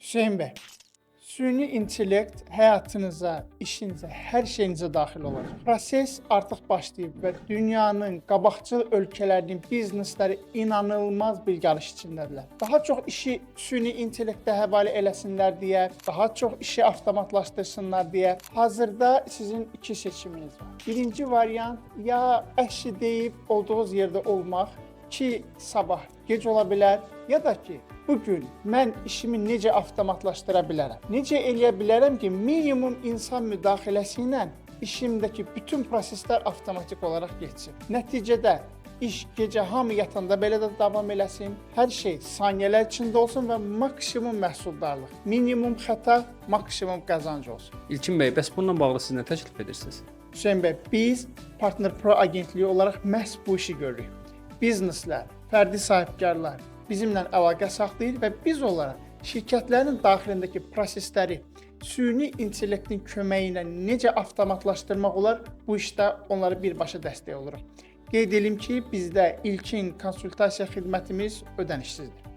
Hüseyn bəy, süni intellekt həyatınıza, işinizə, hər şeyinizə daxil olacaq. Proses artıq başlayıb və dünyanın qabaqcıl ölkələrinin biznesləri inanılmaz bir yarış içindədirlər. Daha çox işi süni intellektə həvalə eləsinlər deyə, daha çox işi avtomatlaşdırsınlar deyə hazırda sizin iki seçiminiz var. Birinci variant ya əşi deyib olduğunuz yerdə olmaq ki, sabah gec ola bilər, ya da ki, bu gün mən işimi necə avtomatlaşdıra bilərəm? Necə eləyə bilərəm ki, minimum insan müdaxiləsi ilə işimdəki bütün proseslər avtomatik olaraq getsin? Nəticədə iş gecə hamı yatanda belə də davam eləsin. Hər şey saniyələr içində olsun və maksimum məhsuldarlıq, minimum xəta, maksimum qazanc olsun. İlkin bəy, bəs bununla bağlı siz nə təklif edirsiniz? Hüseyn bəy, biz Partner Pro agentliyi olaraq məhz bu işi görürük. Bizneslər, fərdi sahibkarlar bizimlə əlaqə saxlayır və biz onlara şirkətlərin daxilindəki prosesləri süni intellektin köməyi ilə necə avtomatlaşdırmaq olar, bu işdə onlara birbaşa dəstək oluruq. Qeyd edim ki, bizdə ilkin konsultasiya xidmətimiz ödənişsizdir.